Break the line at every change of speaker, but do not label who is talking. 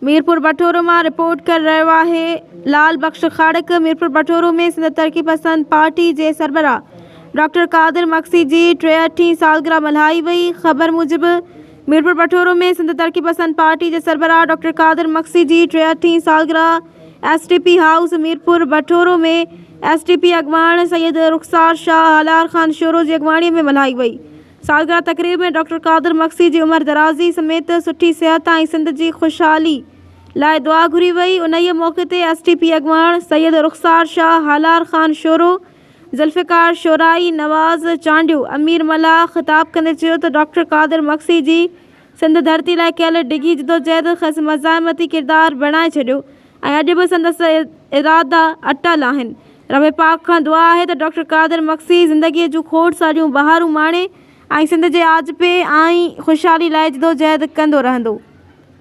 ميرپور بٺورو مان رپورٽ ڪري رهيو آهي لال بخش کاڙڪ ميرپور بٺورو ۾ سنڌ ترقي پسند پارٽي جي سربراهه ڊاڪٽر قادر مگسي جي ٽيهٺين سالگرهه ملهائي وئي خبر موجب ميرپور بٺورو ۾ سنڌ ترقي پسند پارٽي جي سربراهه ڊاڪٽر قادر مگسي جي ٽيهٺين سالگرهه S T P house Mirpur Bathoro ۾ S T P اڳواڻ سيد رخسار شاهه هالار خان شورو جي اڳواڻي ۾ ملهائي وئي سالگرهه تقريب ۾ ڊاڪٽر قادر مگسي جي عمر درازي سميت سٺي صحت ۽ سنڌ جي خوشحالي لاء دعا گهري وئي. انهيء موقعي تي ايس ٽي پي اڳواڻ سيد رخسار شاهه، هالار خان شورو، ذوالفقار شورائي، نواز چانڊيو، امير ملاح خطاب ڪندي چيو ته ڊاڪٽر قادر مگسي جي سنڌ ڌرتي لاء ڪيل ڊگهي جدوجهد کيس مزاحمتي ڪردار بڻائي ڇڏيو ۽ اڄ به سندس ارادا اٽل آهن. رب پاڪ کان دعا آهي ته ڊاڪٽر قادر مگسي زندگيء جون کوڙ ساريون بهارون ماڻي ۽ سنڌ جي آجپي ۽ خوشحالي لاء جدوجهد ڪندو رهندو.